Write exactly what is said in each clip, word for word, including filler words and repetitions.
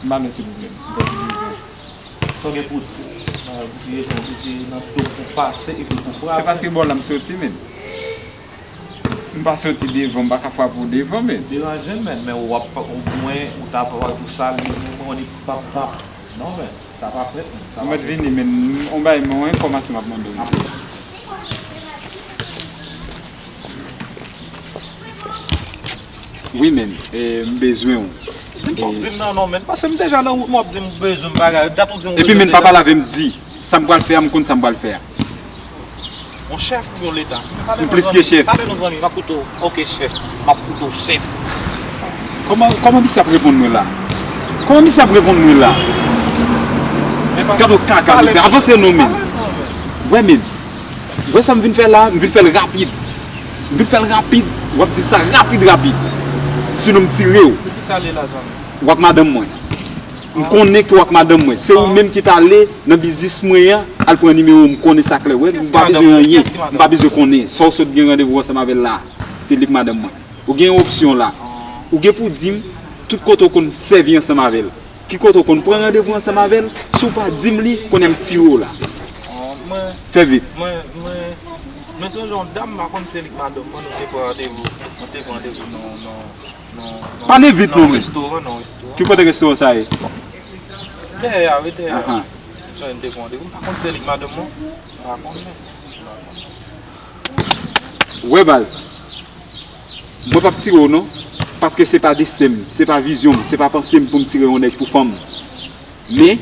M pa lwen silvouplè, m fè ti bezwen. Sa w gen pou di? Nan ti rezon, ou te nan do m pou pase epi pou frape. Se paske bò la m soti, men. M pa soti devan, m pa ka frape w devan, men. Deranje m, men, men w ap, ou mwen, ou t ap, ou sal, mwen, mwen, mwen, pap, pap. Non, men, sa pa fèt, men. Sa pa fèt. Ou mèt vini, men, on bagay, men, on enfòmasyon m ap mande w. Wi, men, e, m bezwen w. Di m sa w ap di m nan, non, men. Paske m deja nan wout mwen, w ap di m bezwen m bagay. Dat ou di m. Epi, men, pa pale avè m, di. Sa m pral fè a, m konn sa m pral fè a. Yon chèf ou yon leta? M plis ke chèf. Pale nou, zanmi, m ap koute w. Ok, chèf. M ap koute w, chèf. Kòman, kòman misye ap reponn mwen la? Kòman misye ap reponn mwen la? Gade yon kaka, mesye. Avanse non, men. Wè, men. Wè sa m vin fè la, m vin fè l rapid. M vin fè l rapid, w ap di m sa rapid, rapid. Sinon m tire w. Pou ki sa l ye la, zanmi? W ak madanm mwen. M konnen ke w ak madanm mwen. Se ou menm ki t ale nan biznis mwen an, al pran nimewo m, konnen sa klè. Wè, m pa bezwen anyen. M pa bezwen konnen. Sa w sot gen randevou ansanm avè l la, se li k madanm mwen. Ou gen yon opsyon la. Ou gen pou di m tout kote w konn sèvi ansanm avè l. Ki kote w konn pran randevou ansanm avè l, si w pa di m li, kounye a m tire w la. Fè vit. Mwen, mwen, mwen sonje yon dam, m pa konn se li k madanm mwen, nou te pran randevou, nou te pran randevou nan, nan, nan, nan, pa nan vit non, men. Restoran, nan restoran. Ki kote restoran sa ye? Dèyè a, wi, dèyè a. Ahan. M sonje nou te pran randevou, m pa konn se li k madanm mwen, m pa konnen. Wè baz, mwen p ap tire w non, paske se pa desten m, se pa vizyon m, se pa panse m pou m tire yon nèg pou fanm. Men,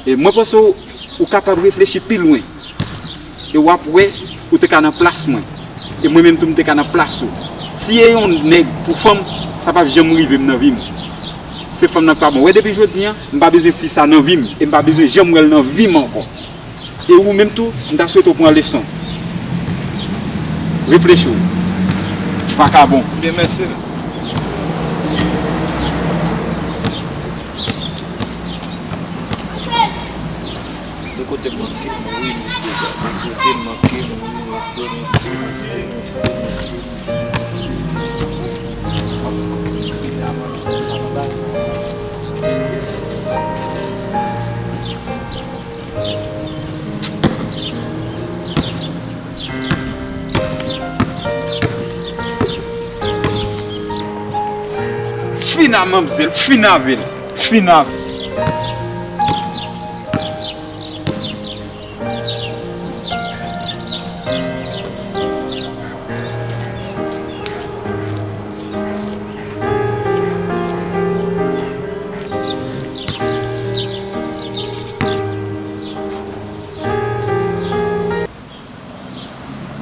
e mwen panse w, ou kapab reflechi pi lwen. E w ap wè, ou te ka nan plas mwen. E mwen menm tou m te ka nan plas ou. Tiye yon nèg pou fanm, sa p ap janm rive m nan vi m. Se fanm nan k pa bon. Wè depi jodi a, m pa bezwen fi sa nan vi m. E m pa bezwen janm wè l nan vi m ankò. E ou menm tou, m ta swete w pran leson. Reflechi w. Vakabon. Byen, mèsi. De kote m manke mouri, mesye, de kote m manke mouri, mesye, mesye, mesye. Fin a manmzèl, fin avè l, fin avè l.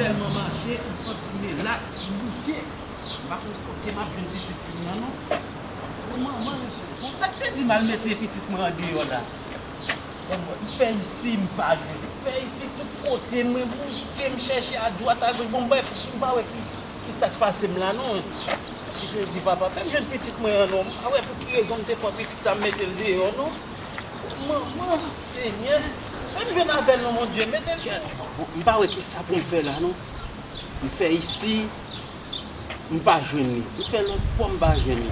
Tèlman mache, m santi m elaks, m bouke. M pa konn kote m ap jwenn pitit fi m nan, non. Bon, manman, bon, sa k te di m al mete pitit mwen andeyò la? Bon, bon, m fè isi, m pa jwenn. M fè isi tout kote, mwen bouske, m chèche adwat, agoch. Bon, brèf, m pa wè ki, ki sa k pase m la, non. Jezi, papa, fè m jwenn pitit mwen an, non. M pa wè pou ki rezon m te pran pitit la, m mete l deyò, non. Manman, Senyè, fè m jwenn avè l non, Bondye, mete l deyò. Bon, m pa wè ki sa pou m fè la, non. M fè isi, m pa jwenn li. M fè lòt bò, m pa jwenn li.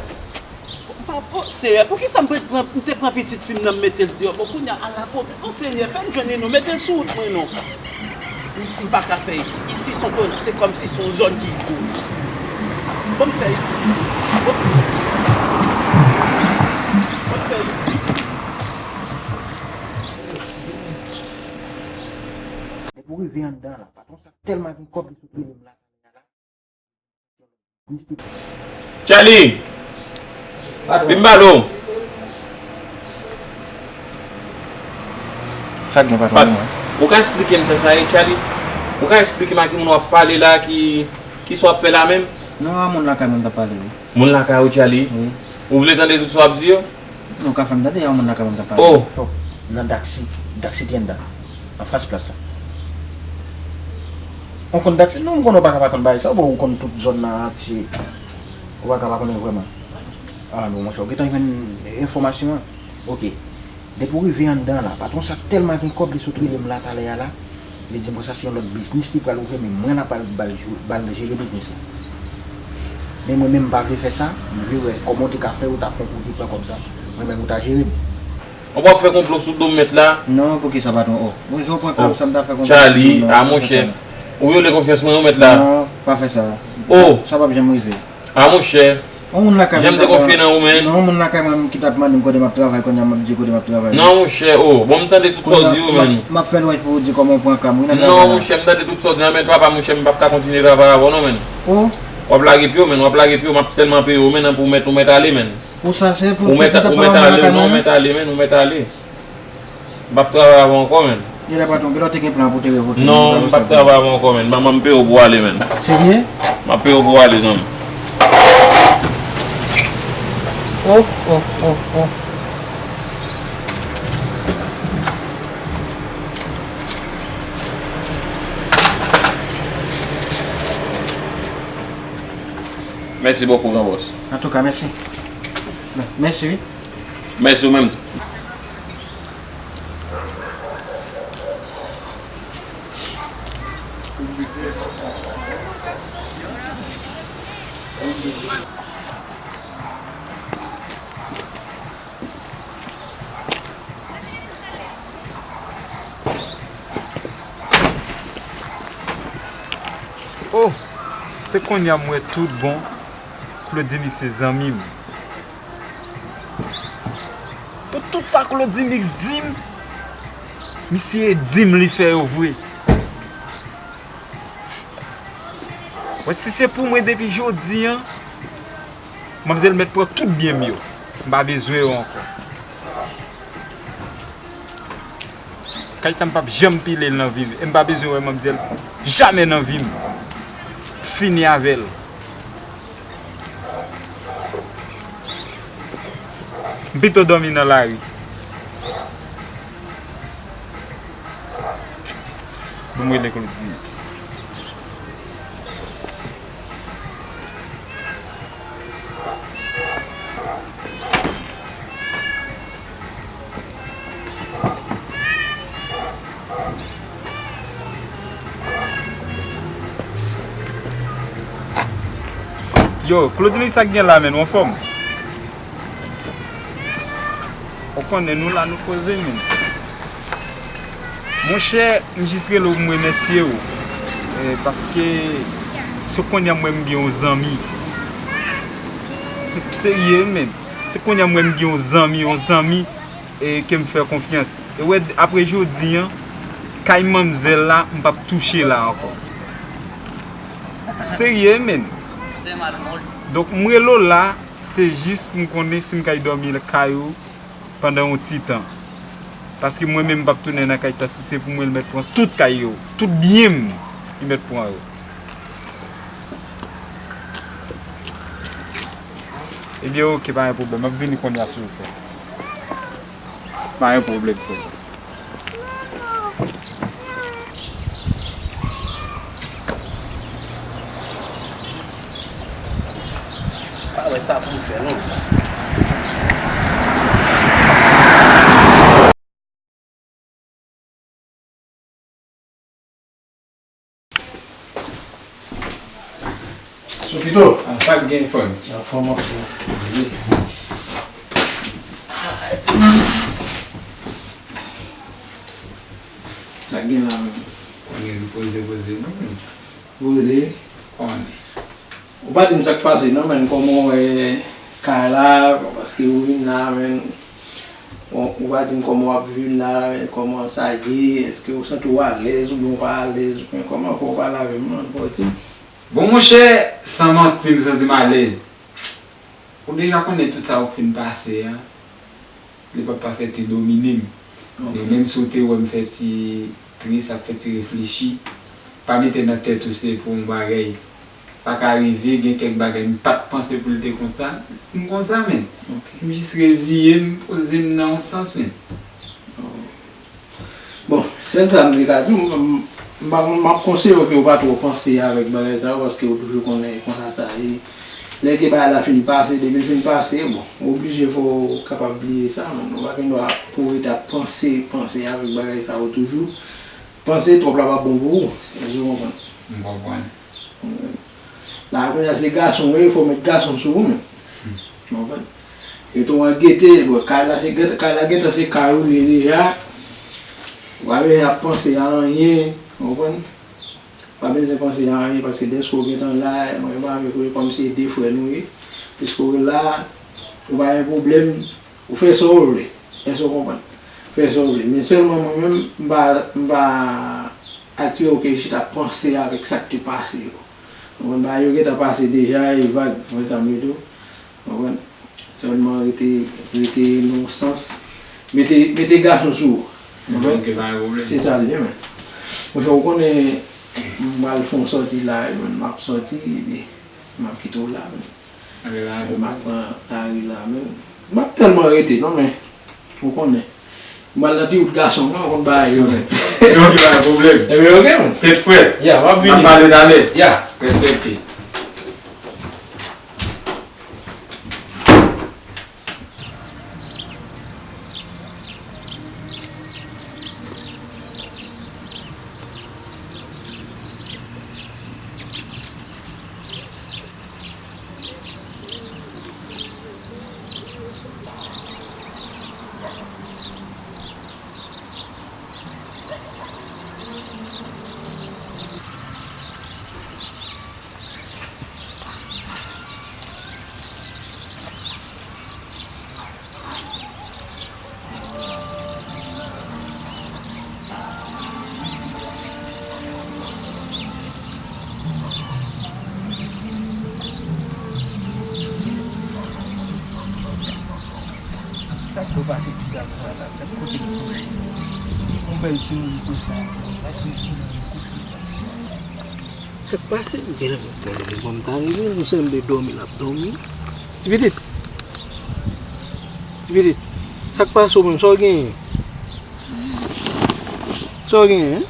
M pa, o Senyè, poukisa m pran, m te pran pitit fi m nan, m mete l deyò? Bon, kounye a, ala pwoblèm. O Senyè, fè m jwenn li non, mete l sou wout mwen non. M, m pa ka fè isi. Isi se yon, se kòmsi se yon zòn ki izolan. Ban m fè isi. Ban m, ban m fè isi. Depi w rive anndan la, patwon sa tèlman gen kòb li sot rele m la. Charlie! Vin ba nou! Sa gen patwon mwen? Ou ka eksplike m sa sa ye, Charlie? Ou ka eksplike m a ki moun w ap pale la, ki, ki sa w ap fè la menm? Non, a moun lakay mwen m t ap pale, wi. Moun lakay ou, Charlie? Wi. Ou vle tande tout sa w ap di yo? Non, ou ka fè m tande, a moun lakay mwen m t ap pale. Oh! Nan Daxi, Daxi Tienda, anfas plas la. Ou konn Daxi? Non, m konnen ou pa ka pa konn bagay sa, bon, ou konn tout zòn nan, se, ou pa ka pa konnen vrèman. Ah non, monchè, ou gentan jwenn enfòmasyon an? Ok. Depi w rive anndan la, patwon sa tèlman gen kòb, li sot rele m la talè a la. Li di m konsa se yon lòt biznis li pral ouvè, men mwen la pral ba l, ba l jere biznis la. Men mwen menm m pa vle fè sa, m vle wè kòman w te ka fè, ou ta fè yon kote pran kòb sa. Mwen menm ou ta jere m. Ou p ap fè konplo sou do m, mèt la? Non, poukisa, patwon? Oh, mwen, jan w pran ka m, sa m ta fè konplo sou do m, non, pa fè sa. Ou vyole konfyans mwen wi, mèt la. Non, pa fè sa. Oh! Sa p ap janm rive. A monchè, jan m te konfye nan ou, menn. Non, yon moun lakay mwen ki t ap mande m kote m ap travay, kounye a m ap di kote m ap travay. Non, monchè, oh, bon, m tande tout sa w di yo, menn. M ap fè lwanj pou ou di kòman w pran ka m wi nan travay la. Non, monchè, m tande tout sa w di a, menn, papa, monchè, m p ap ka kontinye travay avè w non, menn. Oh. W ap lage pye w, menn, w ap lage pye w, m ap sèlman peye w, menn, pou w mèt, ou mèt ale, menn. Pou sa, se pou ou mèt ale, non, ou mèt ale, menn, ou mèt ale. M p ap travay avè w ankò, menn. Genlè patwon, genlè w te gen plan pou te revoke m. Non, m p ap travay avè w ankò, menn. Manman m peye w pou w ale, menn. Serye? M ap peye w pou w ale, zanmi. Oh, oh, oh, oh. Mèsi bokou, gran bòs. Antouka, mèsi. Mèsi, wi. Mèsi ou menm tou. Oh, se kounye a m wè tout bon Claude Mix se zanmi m. Pou tout sa Claude Mix di m, misye di m li fè yo vre. Wè, si se pou mwen depi jodi a, manmzèl mèt pran tout byen m yo. M pa bezwen yo ankò. Kay sa m p ap janm pile l nan vi m. E m pa bezwen wè manmzèl jamè nan vi m. Fini avè l. M pito dòmi nan lari. Bon, m rele Claude Mix. Yo, Claude Mix, sa k gen la, menn, ou anfòm? Ou konnen nou la, nou poze, menn. Monchè, m jis rele w pou m remèsye w. Eh, paske se kounye a m wè m gen yon zanmi. Serye, menn. Se kounye a m wè m gen yon zanmi, yon zanmi, eh, ke m fè konfyans. E wè, apre jodi a, kay manmzèl la, m p ap touche la ankò. Serye, menn. Donk, m rele w la, se jis pou m konnen si m kay dòmi kay ou pandan yon ti tan. Paske mwen menm m p ap tounen nan kay sa, si se pou mwen, li mèt pran tout kay yo, tout byen m, li mèt pran yo. Ebyen, oke, pa gen pwoblèm, m ap vini kounye a, silvouplè. Pa gen pwoblèm, frè. Pa wè sa pou m fè, non. Sou pito. Ah, sa k gen, frè m? Anfòm, anfòm. Poze. Sa k gen la menm? Gen poze, poze, non, menm. Poze. Kòman? Ou pa di m sa k pase, non, menn. Kòman w wè kay la? Paske ou vin la, menn. Bon, ou pa di m kòman w ap viv la, kòman sa ye, èske ou santi w alèz oubyen ou pa alèz, oubyen kòman, fò w pale avè m, non, fò w di m. Bon, monchè, san manti, m santi m alèz. Ou deja konnen tout sa w fin pase a, li p ap pa fè ti domine m. Ok. Men menm si w te wè m fè ti tris, ap fè ti reflechi, pa mete nan tèt ou se pou yon bagay. Sa ka rive, gen kèk bagay m pa t panse pou l te konsa. M konsa, menn. Ok. M jis reziye m, poze m nan yon sans, menn. Oh. Bon, sèl sa m te ka di w, m, m, m pa konn, m ap konseye w ke w pa twò panse avèk bagay sa yo, paske w toujou konnen konsa sa ye. Lè ke bagay la fin pase, depi l fin pase, bon, w oblije fò w kapab bliye sa, menn. Ou pa gen dwa pou w rete ap panse, panse avèk bagay sa yo toujou. Panse twòp la pa bon pou ou. Èske w konprann? M konprann. La, kounye a, se gason w ye, fò w met gason sou ou menm. Hmm. Ou konprann? Yo tou an gete, bon, kay la se gete, kay la gentan se kay ou li ye deja. Ou pa bezwen ap panse a anyen, ou konprann? Ou pa bezwen panse a anyen paske dèske ou gentan la, mwen menm avèk ou e kòmsi e de frè nou ye. Piske ou la, ou pa gen pwoblèm, ou fè sa w vle. Èske w konprann? Fè sa w vle. Men sèlman mwen menm, m pa, m pa atire w ke jis ap panse avèk sa k te pase yo. Ou konprann? Bagay yo gentan pase deja, e vag, mwen sa m di w. Konprann? Sèlman rete, rete nan yon sans. Mete, mete gason sou ou. Konprann? Ok, pa gen pwoblèm. Se sa l ye, men. Monchè, ou konnen, m pral fè yon sòti la, men m ap sòti, epi m ap kite w la, men. Ok, pa gen pwoblèm. M ap pran lari la, men. M ap tèlman rete, non, men. Ou konnen. M pral nan ti wout gason, mwen, ou konn bagay yo, men. Ok, pa gen pwoblèm. Ebyen, ok, men. Tèt frèt. Ya, m ap vini. N ap pale talè. Ya. Respekte. Sa k dwe pase ti dam sa la, gad kote l kouche. Yon bèl timoun konsa, gad kote timoun kouche. Sa k pase? M gen, bon, bon, m ta rive, m sanble dòmi, l ap dòmi. Ti pitit. Ti pitit. Sa k pase w menm? Sa w genyen? Sa w genyen?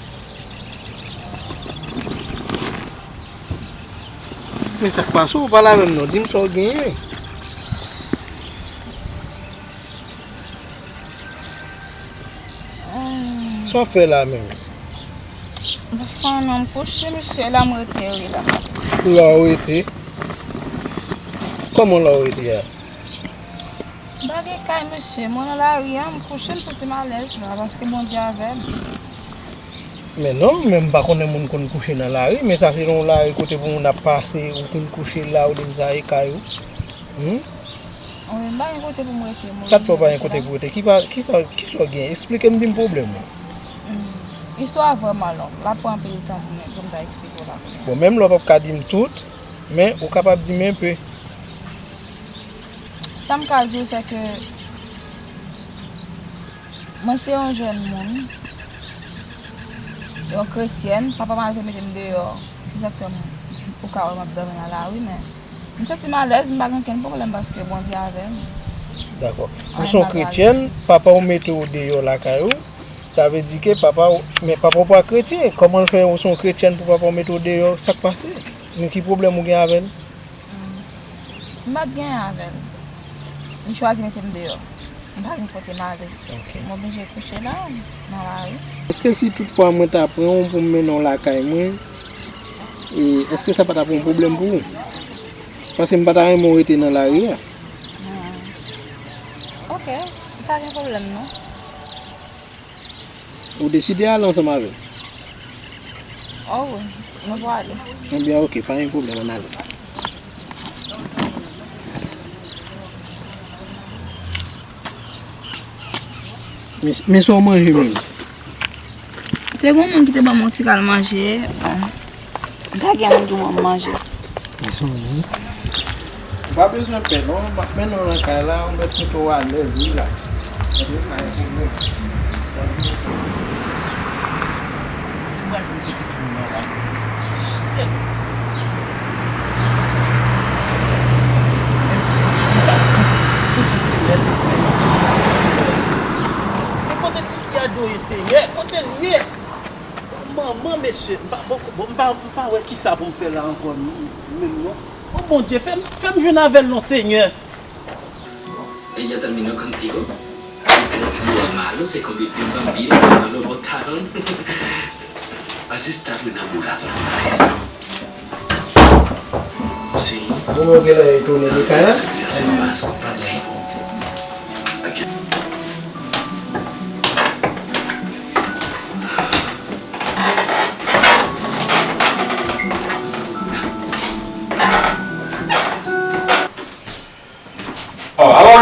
Men sa k pase w? Pale avè m non. Di m sa w genyen. Sa w ap fè la menm? M pa fè anyen non, m kouche, mesye, la m rete, wi, la. Ou la w rete? Kòman la w rete a? M pa gen kay, mesye, mwen nan lari a, m kouche, m santi m alèz la, paske Bondye avè m. Men non, men m pa konnen moun konn kouche nan lari, men sa se yon lari kote pou moun ap pase, ou konn kouche la, ou di m sa e kay ou. Hmm? Wi, m pa gen kote pou m rete, mwen. Sa k fè w pa gen kote pou w rete? Ki pa, ki sa, ki sa w gen? Esplike m, di m pwoblèm ou. Hmm. Istwa a vrèman long. L ap pran anpil tan pou mwen, pou m ta eksplike w la kounye a. Bon, menm lè w p ap ka di m tout, men ou kapab di m enpe. Sa m ka di w, se ke mwen se yon jèn moun, yon kretyèn, papa m al te mete m deyò, se sa k fè m, ou ka wè m ap dòmi nan lari, men m santi m alèz, m pa gen okenn pwoblèm paske Bondye avè m. Dakò. Ou se yon kretyèn, papa w mete w deyò lakay ou, sa vle di ke papa w, men papa w pa kretyen, kòman l fè ou se yon kretyèn pou papa w mete w deyò, sa k pase? Men ki pwoblèm ou gen avè l? Hmm. M pa t genyen avè l. Li chwazi mete m deyò. M pa gen kote m ale. Ok. M oblije kouche la, nan lari. Èske si toutfwa mwen ta pran w pou m mennen w lakay mwen, e, èske sa pa t ap yon pwoblèm pou ou? Paske m pa ta renmen w rete nan lari a. Hmm. Ok, pa gen pwoblèm non. Ou deside ale ansanm avè m? O wi, nou pwale. Ebyen, ok, pa gen pwoblèm, ann ale. Men, men sa w manje menm? Te gen yon moun ki te ban m yon ti kal manje, bon. M ta gen moun ki ban m manje. Li sonje. Ou pa bezwen pè non, m ap mennen w nan kay la, ou mèt mete w alèz, rilaks. Antre, pa gen pwoblèm. Ou pral jwenn pitit fi m nan la. Shit. Men kote ti fi a dwe ye, Senyè? Kote l ye? Manman, mesye, m pa, bon, bon, m pa, m pa wè kisa pou m fè la ankò, m, menm non. O Bondye, fè m, fè m jwenn avè l non, Senyè. Ella terminó contigo. Aunque la salida malo se convirtió en vampiro cuando lo botaron. ¿Has estado enamorado alguna vez? Sí. Ou wè genlè etone de kay la? Tal vez debería ser más comprensivo.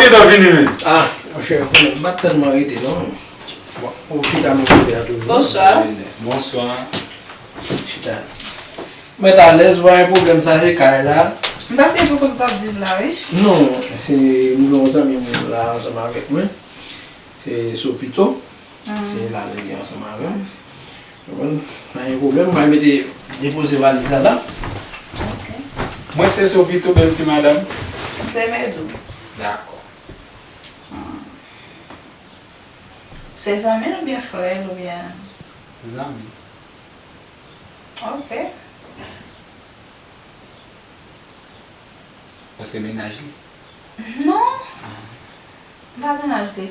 Gentan vini, men. Ah, monchè, konnen m pa t tèlman rete, non. Bon, ou chita nan kote a toujou. Bonswa. Bonswa. Chita. Mèt alèz, ou pa gen pwoblèm, sa se kay la. M panse se pou kont ou t ap viv la, wi. Non, se m gen yon zanmi m la ansanm avèk mwen. Se Sopito. Se la li ye ansanm avè m. Ou konprann? Pa gen pwoblèm, mwen mete depoze valiz la la. Ok. Mwen se Sopito, bèl ti madanm. M se Medou. Dakò. Hmm. Se zanmi l oubyen frè l oubyen? Zanmi. Ok. Ou se mennaj li? Non. Ah. M pa mennaj li.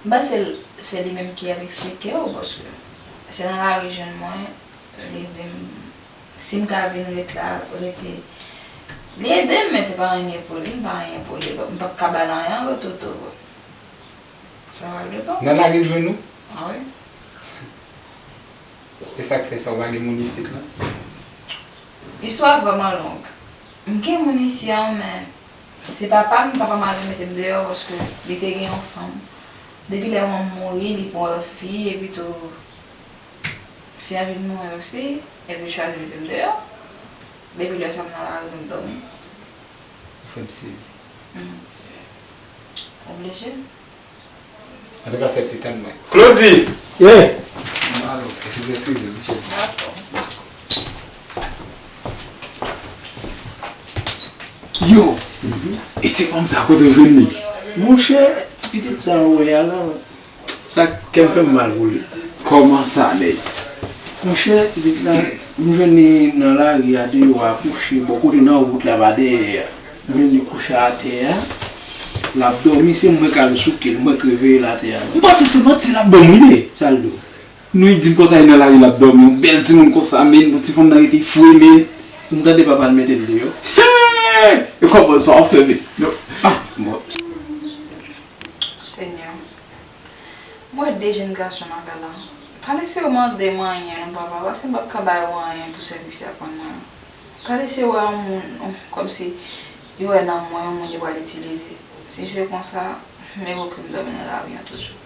M panse l- se li menm ki ap eksplike w, paske se nan lari jwenn mwen, li di m si m ka vin ret la, rete. Li ede m, men se pa anyen pou li, m pa anyen pou li. M p ap ka ba l anyen an retou tou. Sa va depann. Nan lari l jwenn ou? Ah wi. E sa k fè sa, ou pa gen moun isit la? Istwa vrèman long. M gen moun isi an, men se papa m, papa m al mete m deyò paske li te gen yon fanm. Depi lè manman m mouri, li pran yon fi, epi tou fi an vin mouri osi, epi l chwazi mete m deyò. Depi lè sa m nan lari, m dòmi. Ou fè m sezi. Hmm. Oblije. Antouka, fè ti tann mwen. Claudy! Ye! Malo, eskize, eskize, Michel. Yo! E ti fanm sa, kote w jwenn li? Monchè, ti pitit sa ou wè a la, sa kè m fè m mal pou li. Kòman sa, nèg? Monchè, ti pitit la, m jwenn li nan lari a, deyò a, kouche, bò kote nan wout la, pa dèyè a. M jwenn li kouche atè a, l ap dòmi, se mwen k al souke l, mwen k reveye l atè a. M panse se manti l ap ban m wi, men. Sa l di w? Nou di m konsa, li nan lari, l ap dòmi. Yon bèl timoun konsa, men, bon, ti fanm nan rete fre, men. M tande papa l mete l deyò. Hey! E kòman sa w fè, men? Non. Ah, bon. Senyè. M wè de jèn gason nan kay la. Pa lese yo mande m anyen non, papa, paske m p ap ka ba yo anyen pou sèvis y ap rann mwen an. Pa lese yo wè yon moun, yon, kòmsi yo wè nan mwen yon moun yo pral itilize. Si se konsa, m evoke m dòmi nan lari an toujou.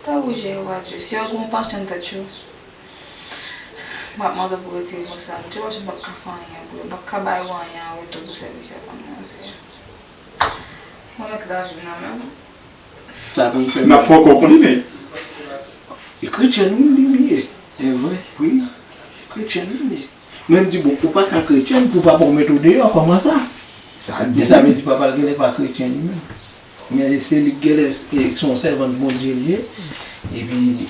Tanpri, Jewova Dye, si yo gen yon pansyon nan tèt yo, m ap mande w pou retire pansyon sa nan tèt yo, paske m p ap ka fè anyen pou yo, m p ap ka ba yo anyen an retou pou sèvis y ap rann mwen an, Senyè. Mwen met lavi m nan men w. Sa pou m fè. M ap fè w konnen, men. E kretyen wi li ye. E vre, wi. Kretyen wi li ye. Men m di, bon, ou pa ka kretyen pou papa w mete w deyò, kòman sa? Sa di. Men sa vle di papa l genlè pa kretyen li menm. Men se li k genlè, e, se yon sèvant Bondye li ye. Epi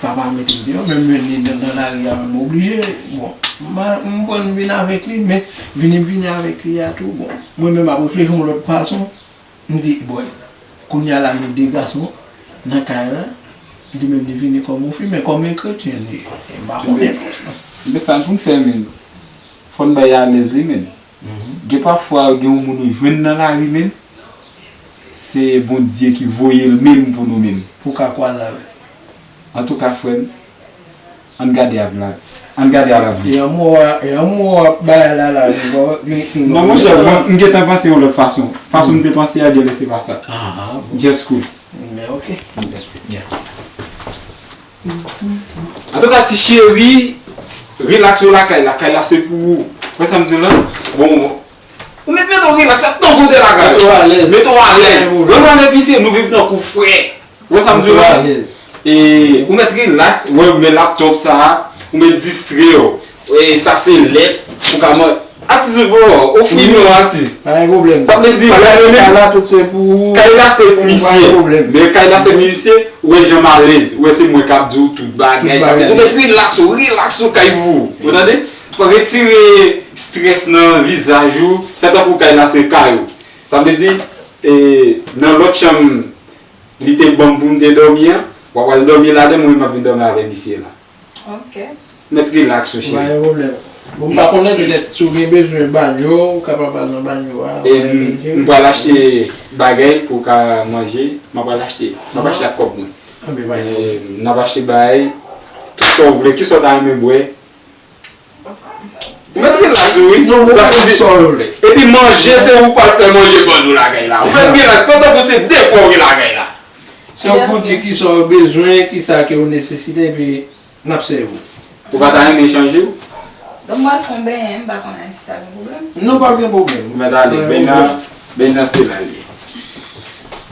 papa mete l deyò, men m jwenn li nan, nan lari a, men m oblije. Bon, m, m pran m vin avèk li, men vini m vini avèk li a tou, bon, mwen menm m ap reflechi yon lòt fason. M di, bon, kounye a la nou de gason nan kay la, li menm li vini kòm yon fi, men kòm yon kretyen li ye, m pa konnen. Men sa n pou n fè, men fò n bay alèz li, men. Gen pafwa gen yon moun ou jwenn nan lari, men se Bondye ki voye l menm pou nou menm. Pou w ka kwaze avè l. Antouka, frè m, ann gade avè la, ann gade a lavi. E yon mo a, e yon mo a bay la lavi. Non, monchè, mwen, m gentan panse yon lòt fason. Fason m te panse a, genlè se pa sa. Ah, ah, bon. Just cool. Men, ok. Yeah. Antouka, ti cheri, relax ou lakay la. Kay la se pou ou. Wè sa m di w la? Bon, ou met, mete w relax la, tout kote lakay. Mete w alèz. Mete w alèz. Mete w alèz. Lè nou al episerie, nou viv tankou frè. Wè sa m di w la? E, ou mèt relax, wè, men laptop sa, ou mèt distre w. E, sa se lèt, ou ka man-, atis, bon, ofri non atis. Pa gen pwoblèm. Sa vle di, kay la, tout se pou, kay la se pou misye. Pa gen pwoblèm. Men kay la se misye, ou wè jan m alèz, ou wè se mwen k ap di w tout bagay. Sa vle di, ou mèt relax ou, relax ou kay pou ou. Ou tande? Fò retire strès nan vizaj ou, fè tankou kay la se kay ou. Sa vle di, e, nan lòt chanm, li te ban m pou m te dòmi an, w ap al dòmi ladan, mwen menm m ap vin dòmi avè misye la. Ok. Mèt relax ou, cheri. Pa gen pwoblèm. Bon, m pa konnen, petèt, si w gen bezwen banyo, ou kapab al nan banyo a. E m, m pral achte bagay pou w ka manje, m ap al achte. M ap achte ak kòb mwen. Anben, pa gen pwoblèm. E, n ap achte bagay, kisa w vle, kisa w ta renmen bwè. Ou mèt relax ou wi. Non, sa vle di, epi manje, se ou k pral fè manje ban nou lakay la. Ou mèt relax, Se de fwa w gen lakay la. Se w pou di kisa w bezwen, kisa ke w nesesite, epi n ap sèvi w. Ou pa ta renmen chanje w? Donk, m al fè yon benyen, m pa konnen si sa gen pwoblèm. Non, pa gen pwoblèm. Mèt ale, benyen nan, benyen nan se la l ye.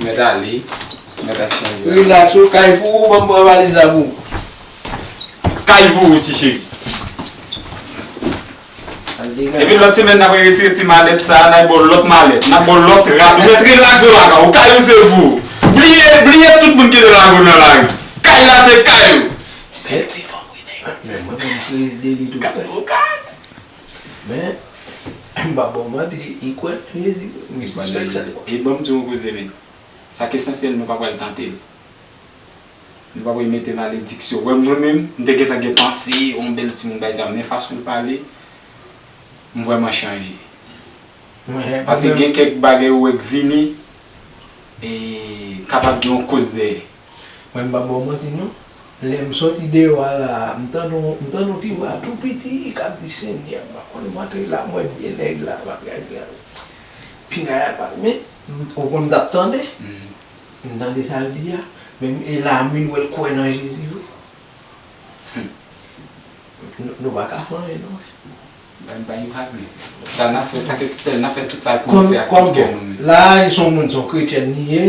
Mèt ale, mèt al chanje. Rilaks, ou kay pou ou, ban m pran valiz la pou ou. Kay pou ou, ti cheri. Epi lòt semèn, n ap retire ti malèt sa a, n al ba w lòt malèt, n ap ba w lòt rad. Ou mèt rilaks ou lakay ou. Kay ou se pou ou. Bliye, bliye tout moun ki te lage w nan lari. Kay la se kay ou. Bèl ti fanm wi nèg. Men mwen menm kriz de li tou. Kay ou kay. Men, m p ap ba w manti, li kwè nan Jezi, m sispèk sa. E ban m di w yon koze, men. Sa k esansyèl, nou pa pral tante l. Nou pa pral mete malediksyon. Wè, mwen menm, m te gentan gen panse, yon bèl timoun bay sa, men fason l pale, m vrèman chanje. Paske gen kèk bagay ou wè k vini, e kapab gen yon koz dèyè. Mwen, m p ap ba w manti, non. Lè m soti deyò a la, m tande yon, m tande yon ti vwa tou piti k ap di, Senyè, m pa konn m antre la, m wè vye nèg la, bagay la. Pinga a pa, men, m, ou konn m t ap tande? M tande sa l di a, men e la menm wè l kwè nan Jezi vre. Nou, nou pa ka fè anyen, non. Bay, bay, bay, men. Sa n ap fè, sa ke sèl n ap fè tout sa pou nou fè ak tout kè nou, men. La, li se yon moun, se yon kretyèn li ye.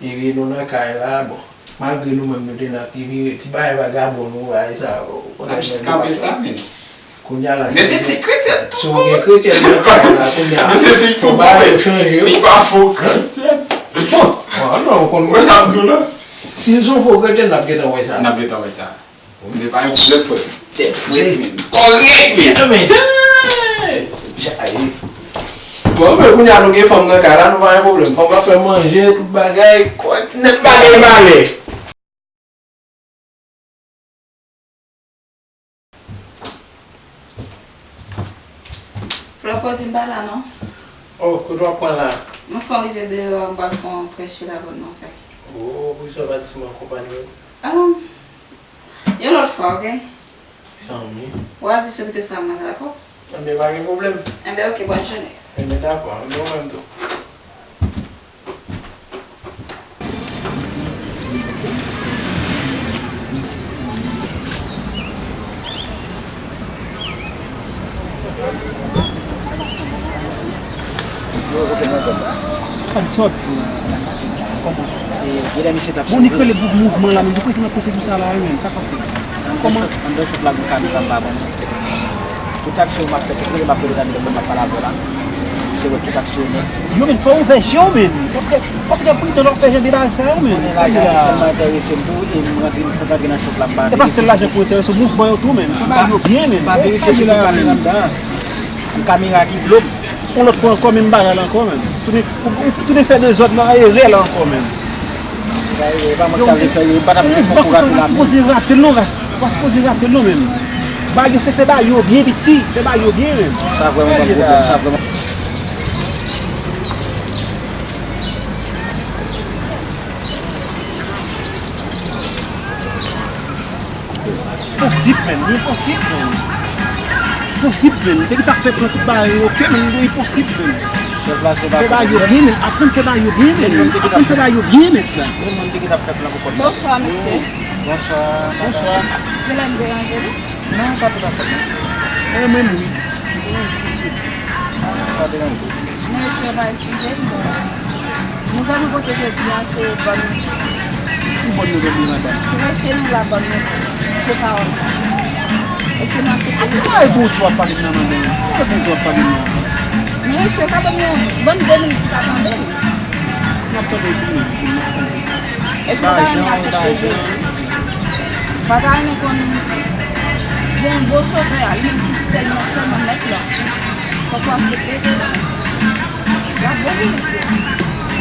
Epi nou nan kay la, bon, malgre nou menm nou te nan ti vire, ti bagay vagabon nou bay sa, ou konnen. N ap jis kanpe sa, men. Kounye a la, mesye, se kretyèn tou bon. Si w gen kretyèn nan kay la, kounye a, mesye, se fo, fo bagay yo chanje yo. Se pa fo kretyèn. Bon, non, ou konn wè sa m di w la. Si l se yon fo kretyèn, n ap gentan wè sa. N ap gentan wè sa. Men pa yon pwoblèm, frè. Tèt frèt, men. Kòrèk, men. Hey! Bon, men kounye a nou gen fanm nan kay la, nou pa gen pwoblèm. Fanm nan fè manje, tout bagay, kòrèk nèt, bagay malè. Flòpo di m pa la, non. Oh, kote w ap pran la? Mwen fè yon rive deyò, m pral fè yon prèch la pou nou fè. Oh, poukisa w pa di m akonpanye w? Ah, yon lòt fwa, oke? Sanmi. W a di sou pito sa mwen, dakò? Enben, pa gen pwoblèm. Enben, oke, bòn jounen. Enben, dakò, enben, ou menm tou. Sa k sòti? Kòman? Bon, nèg rele pou mouvman la, men pou prezidan pèsekisyon sa la, wi, men, sa k pase? Kòman? Anndan shop la, gon kamera m pa bon. Tout aksyon m ap fè, tout rele m ap rele nan telefòn, m ap pale avè w la. Se wè tout aksyon nèt. Yo, men, fò w ouvè je w, men. Fò w fè, fò w fè pridan lè w ap fè jan de bagay sa yo, men. Konnen lajan tèlman enterese m tou, e m rantre, m fèk rantre nan shop la, m pa verifye. E pa sèl lajan pou enterese w, mouvman yo tou, men. Fè bagay yo byen, men. M pa verifye si gen kamera anndan. Yon kamera ki blo m. Yon lòt fwa ankò, menm bagay la ankò, menm. Tounen, ou, ou tounen fè dezòd nan erè la ankò, menm. Yo, e pa mwen ki t ap vin fè, e pa t ap vin fè koura tou la, menm. Ou pa sipoze rate l non, ras. Ou pa sipoze rate l non, menm. Bagay yo fè, fè bagay yo byen, piti. Fè bagay yo byen, menm. Sa vrèman ban m pwoblèm, sa vrèman. Posib, menm. Li enposib, menm. Posib, menm. Te gentan fè pran tout bagay yo, oke, menm. Li enposib, menm. Fè bagay yo byen, menm. Aprann fè bagay yo byen, menm. Aprann fè bagay yo byen, menm. Bonswa, mesye. Bonswa. Bonswa. Genlè m deranje nou? Non, pa toutafè, non. Mwen menm, wi. Pa deranje. Mwen, mesye, pa eskize m, bon. Nouvèl nou pote jodi a, se bòn nouvèl. Ki bòn nouvèl li, madanm? Preche nou la bòn nouvèl. Se pawòl la. Èske nou aksepte li? Ay, Bondye w ap pale m nan, madanm. Ay, Bondye w ap pale m nan. Men mesye, ka ban m yon, ban m de minit pou ta tande m. M ap tande w tou, men, m ap tande w. Èske w ta renmen aksepte Jezi? Ou pa ta renmen konn Bondye w Sovè a, li menm ki sèlman, sèlman Mèt la. Fòk ou aksepte Jezi. L ap bon pou mesye.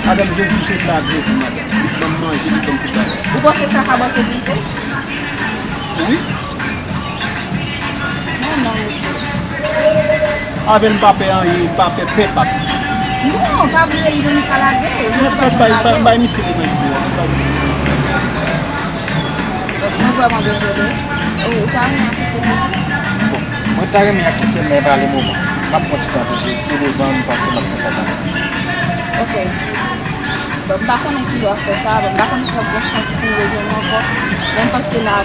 Madanm, Jezi m se sa ak Jezi, madanm. Li ban m manje, li ban m tout bagay. Ou panse sa ka ban sekirite? Wi. Non, non, mesye. Avè l m pa pè anyen, m pa pè pèp ap. Non, pa bliye li menm li ka lage. Mwen pèp bay, bay, bay misye levanjil la, bay misye levanjil la. Donk, mwen vrèman dezole. Ou, ou ta renmen aksepte Jezi? Bon, mwen ta renmen aksepte l, men pa le moman. M ap pran ti tan toujou, pi devan m panse m ap fè sa kanmenm. Ok. Bon, m pa konnen kilè w ap fè sa, bon, m pa konnen si w ap gen chans pou w rejwenn mwen ankò, men m panse n a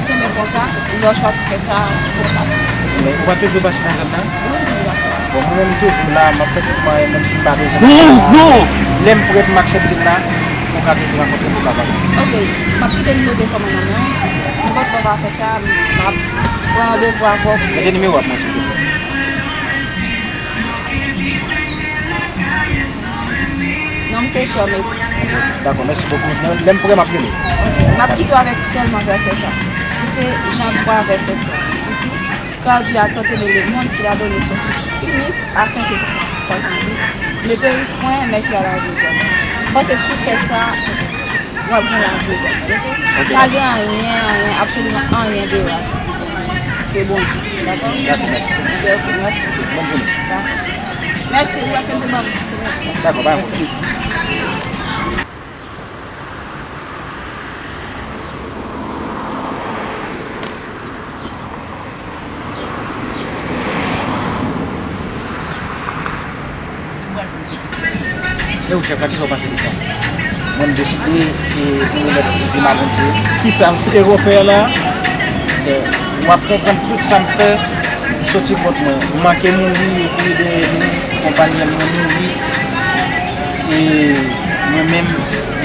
kenbe kontak, lè w chwazi fè sa, kontak mwen. Men ou pa toujou pase nan zòn nan? Wi, m toujou pase la. Bon, mwen menm m toujou la, m ap fè tout mwayen, menm si m pa bezwen. Non, non! Lè m prè pou m aksepte m la, ou ka toujou rankontre m, ou ka pale. Ok, m ap kite nimewo telefòn mwen nan men w, nenpòt lè w va fè sa, m ap pran randevou avè w. Mete nimewo w ap mwen, silvouplè. Non, m se Chòmè. Dakò, mèsi bokou. Lè, lè m prè, m ap rele. Ok, m ap kite w avèk sèlman vèsè sa, ki se Jan twa vèsè sèz, ki di, Car Dieu a tant aimé le monde qu'il a donné son Fils unique, afin que quiconque croit en lui ne périsse point, mais qu'il a la vie éternelle. M panse si w fè sa, w ap gen lavi etènèl, ok? Ok, pa gen anyen, anyen, absoliman anyen deyò a ke Bondye, dakò? Dakò, mèsi. Ok, ok, mèsi. Bòn jounen. Dakò. Mèsi, ou wè se te ban m ti mèsi. Dakò, pa gen pwoblèm. E ou chèf la, kisa w panse de sa? Mwen, m deside, e, pou remèt vi m a Bondye. Kisa m site w fè la? Se, w ap konprann tout sa m fè soti kont mwen. M manke mouri, yo kouri dèyè nou, konpayèl mwen mouri. E mwen menm,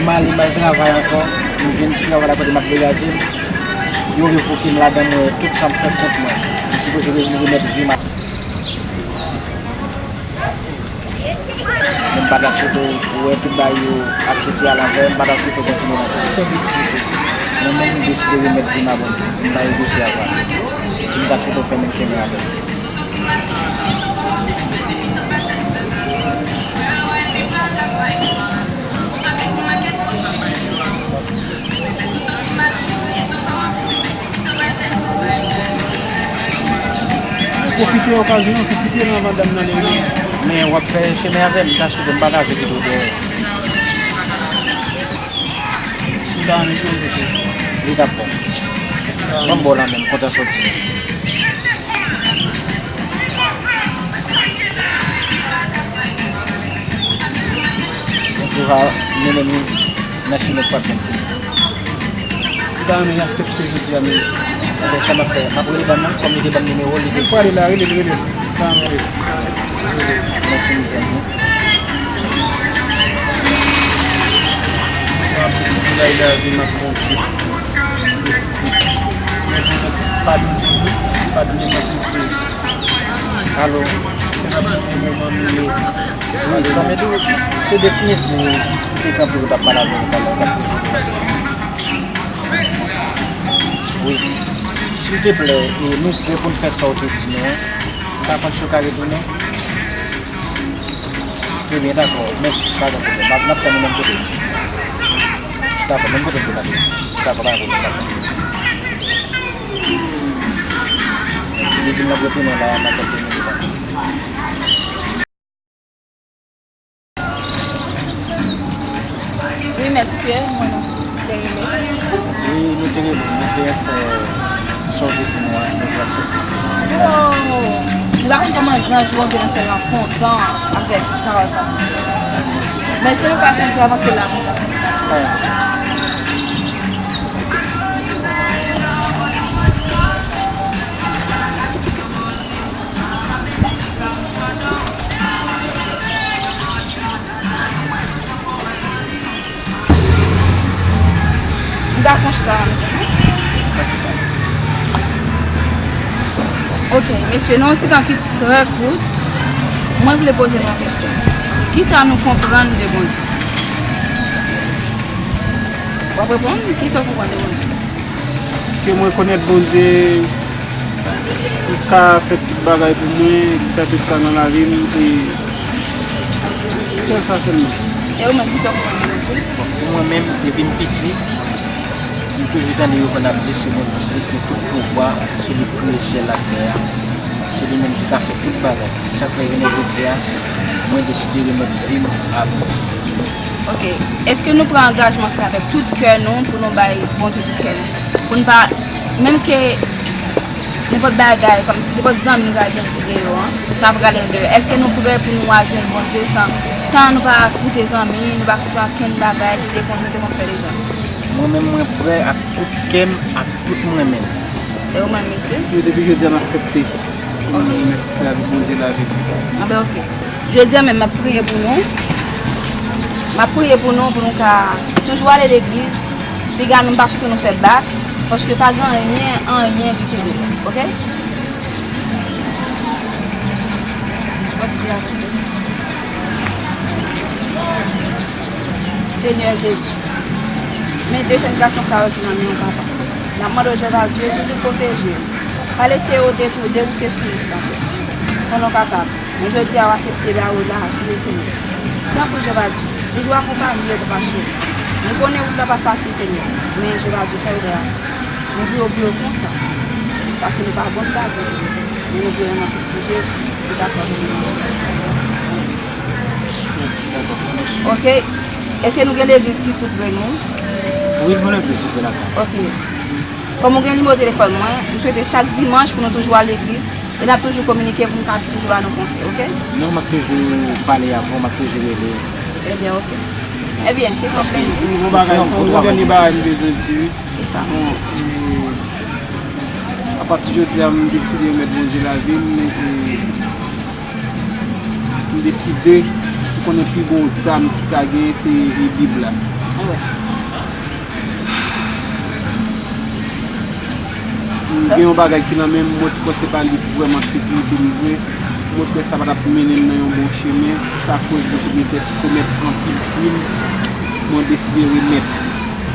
m ale, m al travay ankò. M jwenn ti travay la kote m ap degaje m. Yo revoke m ladan, mwen, tout sa m fè kont mwen. M sipoze re-, remèt vi m a Men m pa ta swete w wè tout bagay yo ap soti alanvè, m pa ta swete w kontinye nan sa. Mwen menm, m deside remèt vi m a Bondye. M pa negosye avè l. M ta swete w fè menm chemen avè m. Pwofite okazyon an, pwofite nan avan dam nan leve. Men w ap fè chemen avè m, m ta swete m pa ta vle kite w dèyè. M ta renmen chanje tou. Li t ap bon. Ban m ba w lanmen, m kontan sa w di. Bondye va mennen m nan chimen k p ap janm fini. Li ta renmen aksepte jodi a menm. Ebyen, sa m ap fè, m ap rele dam nan, kòm li te ban m nimewo l, li te. Li prale la, rele l, rele l. Li ta renmen rele l. Mèsi, mizè. Bondye ap deside bay lavi m ak Bondye. Deside. Bondye padone nou, padone m ak Jezi. Alo. Se nan plizyè moman nou ye. Wi, sa m di w, se de ti mesye ki te kanpe yo t ap pale avè w talè, yo t ap peze. Wi. Silteplè, e nou prè pou n fè sa w te di nou an. M pa konn si w ka retounen. Trè byen, dakò. Mèsi, pa gen pwoblèm. N ap, n ap tann ou menm kote. Dakò, menm kote m te pale. Dakò, pa gen pwoblèm, n ap tann. Li di m l ap retounen la nan kèlke minit ankò. Wi, mesye, mwen te rele. Wi, nou te rele, nou te fè sa w te di nou an, nou te aksepte. Oh! Li pa konn kòman zanj Bondye nan syèl lan kontan avèk travay sa nou fè. Men èske nou pa fè yon ti avanse la pou nou fè sa? M ka fè yon chita la, mesye. Ok, mesye, nan yon ti tan ki trè kout, mwen vle poze nou yon kesyon. Kisa nou konprann de Bondye? W ap reponn? Kisa w konprann de Bondye? Ke mwen konèt Bondye, li ka fè tout bagay pou mwen, li fè tout sa nan lavi m, e sèl sa sèlman. E ou menm, kisa w konprann de Bondye? Bon, pou mwen menm, depi m piti, m toujou tande yo konn ap di se Bondye ki gen tout pouvwa, se li k kreye syèl ak tè a, se li menm ki ka fè tout bagay. Sa k fè jounen jodi a, mwen deside remèt vi m a Bondye. Ok. Èske nou pran angajman sa avèk tout kè nou pou nou bay Bondye tout kè nou? Pou n pa, menm ke nenpòt bagay, kòmsi nenpòt zanmi nou ta gen deyò an, nou ta prale deyò. Èske nou prè pou nou al jwenn Bondye san, san nou pa koute zanmi, nou pa koute ankenn bagay ki te konn, nou te konn fè deja? Mwen menm, mwen prè ak tout kè m, ak tout mwen menm. E ou menm, mesye? Wi, depi jodi a, m aksepte pou m remèt lavi Bondye lavi m. Anben, oke. Jodi a menm, m ap priye pou nou. M ap priye pou nou, pou nou ka toujou ale legliz. Piga nou, m pa swete nou fè bak, paske pa gen anyen, anyen ditou de nou, oke? Senyè Jezi, men de jèn gason sa yo ki nan men w, papa. N ap mande w, Jewova Dye, toujou pwoteje yo. Pa lese yo detou-, dewoute sou wout la, Pè. Pou nou kapab. Men jodi a, w aksepte ba yo lavi yo, Senyè. Tanpri, Jewova Dye, toujou akonpanye yo, papa cheri. Nou konnen wout la pa fasil, Senyè. Men, Jewova Dye, fè yo gras. Nou priye w pou yo konsa. Paske nou pa bon, nou pa di, Senyè. Men nou priye nan non Kris Jezi. Ou dakò pou nou. Mèsi, dakò. Mèsi. Oke. Èske nou gen legliz ki tou pre nou? Wi, nou gen legliz ki pre lakay. Oke. Kòm ou gen nimewo telefòn mwen, m swete chak dimanch pou nou toujou al legliz. E n ap toujou kominike pou n ka toujou ba nou konsèy, oke? Non, m ap toujou pale avè w, m ap toujou rele w. Ebyen, oke. Ebyen, se yon plezi. Paske nou fè yon bon travay. Yon dènye bagay m bezwen di, wi. Ki sa, mesye? Bon, e, apati jodi a, m deside remèt Bondye lavi m, e, m deside, ou konnen pi gwo zam ki ka genyen, se, e, Bib la. Wi. M gen yon bagay ki nan men m, mwen kwè se pa li vrèman sekirite m vre. Mwen kwè sa pa t ap mennen m nan yon bon chemen. Sa koz mwen te gentan komèt anpil krim. Mwen deside remèt.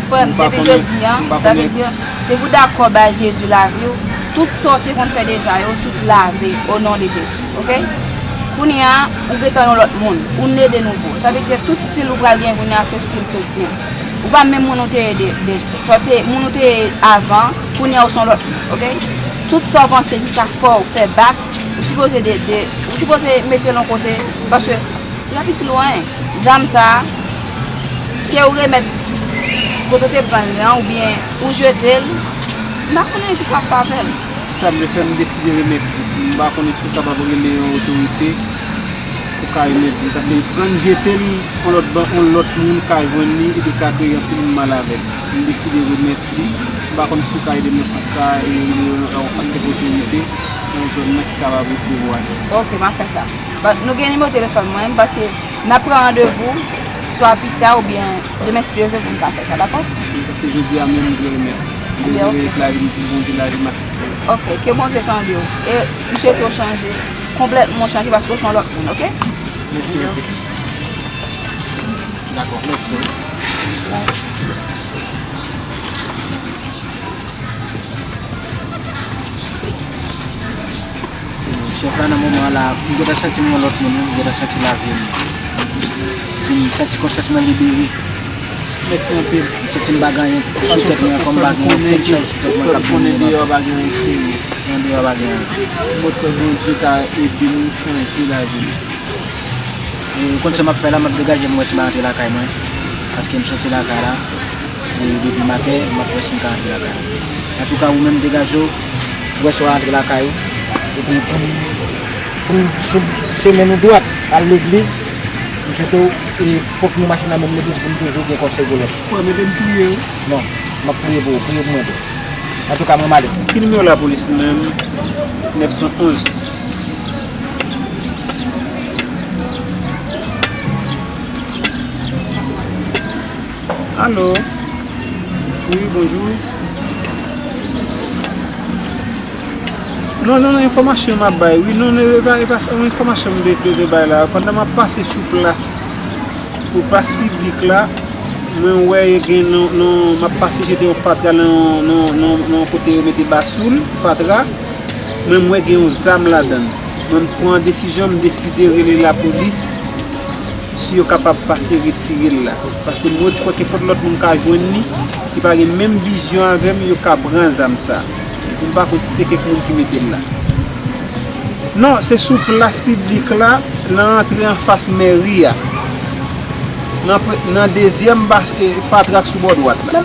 Frè m, depi jodi a, sa vle di, depi w dakò bay Jezi lavi w, tout sa w te konn fè deja yo, tout lave, o non de Jezi. Oke? Kounye a, ou gentan yon lòt moun. Ou ne de nouvo. Sa vle di tout stil ou pral gen kounye a, se stil kretyen. Ou pa menm moun ou te ye de, de, sa w te, moun ou te ye avan, kounye a ou se yon lòt moun, oke? Tout sa w panse ki ka fè w fè bak, ou sipoze de, de, ou sipoze mete l yon kote, paske l pa piti lwen. Zam sa a, ke ou remèt kote w te pran l lan, oubyen ou jete l, m pa konnen ki sa w ap fè avè l. Sa vle fè m deside remèt li. M pa konnen si w kapab rele yon otorite pou ka remèt li. Paske pran l jete l, yon lòt ban-, yon lòt moun ka jwenn li epi ka kreye anpil mal avè l. M deside remèt li. M pa konnen si w ka ede m nan sans sa a, e yon, yon pakèt otorite nan zòn nan ki kapab resevwa li. Oke, m ap fè sa. Bon, nou gen nimewo telefòn mwen, m panse n ap pran randevou, swa pita oubyen demen si Dye vle pou n ka fè sa, dakò? M panse jodi a menm m vle remèt. M vle remèt lavi m pou Bondye, lavi m ak tout kè m. Oke, ke Bondye tande w. E m swete w chanje, konplètman w chanje paske w se yon lòt moun, oke? Mèsi anpil. Dakò, mèsi. Chèf la, nan moman an la, m gentan santi m yon lòt moun, wi, m gentan santi lavi m vin santi konsyans mwen libere. Mèsi anpil. M santi m pa gen anyen sou tèt mwen ankò, m pa gen okenn chaj sou tèt mwen k ap domine m ankò. Deyò pa gen anyen serye. Nan deyò pa gen anyen. Mwen kwè Bondye ka ede m chanje lavi m. E, ou konn sa m ap fè la, m ap degaje m wè si m ka rantre lakay mwen. Paske m soti lakay la, e, depi maten, m ap wè si m ka rantre lakay mwen. Antouka, ou menm degaje w, wè si w a rantre lakay ou. Epi pou n, pou n sou chemen nou dwat al legliz, m swete w, e, fòk nou mache nan menm legliz pou n toujou gen konsèy pou lòt. Ou mete m priye wi. Non, m ap priye pou ou, priye pou mwen tou. Antouka, mwen m ale. Ki nimewo lapolis menm? Nèf san onz. Alo? Wi, bonjou. Non, non, non, enfòmasyon m ap bay. Wi, non, non, e pa, e pa sa, yon enfòmasyon m te, te, te bay la. Pandan m ap pase sou plas, pou plas piblik la, mwen wè gen non, non, m ap pase jete yon fatra nan, nan, nan, nan kote yo mete ba sou l, fatra. Mwen, m wè gen yon zam ladan l. Mwen, m pran desizyon, m deside rele lapolis si yo kapab pase retire l la. Paske m wè kwè kenpòt lòt moun ka jwenn li, ki pa gen menm vizyon avè m, yo ka pran zam sa. Epi m pa konn si se kèk moun ki mete l la. Non, se sou plas piblik la, nan antre anfas mèri a. Nan pre-, nan dezyèm ba-, e, fatra k sou bò dwat la.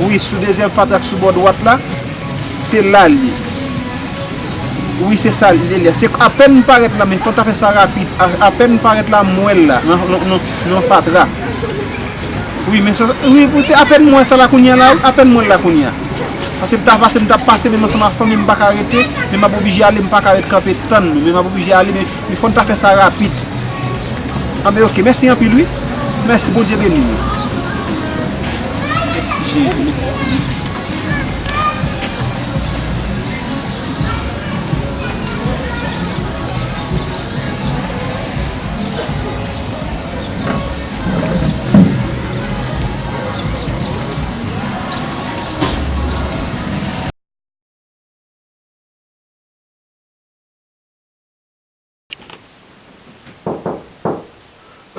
Wi, sou dezyèm fatra k sou bò dwat la. Se la l ye. Wi, se sa l ye. Se apèn m parèt la, men fò w ta fè sa rapid. A, apèn m parèt la, m wè l la, nan, nan, nan, nan fatra. Wi, men sa, wi, wi, se apèn m wè sa la kounye a la, wi, apèn m wè l la kounye a. Paske m ta pase, m t ap pase, men m ansanm ak fanmi m, m pa ka rete, men m ap oblije ale, m pa ka ret kanpe tann nou, men m ap oblije ale, men, men fò n ta fè sa rapid. Anben, oke, mèsi anpil, wi. Mèsi, Bondye beni nou. Mèsi, Jezi, mèsi, Senyè.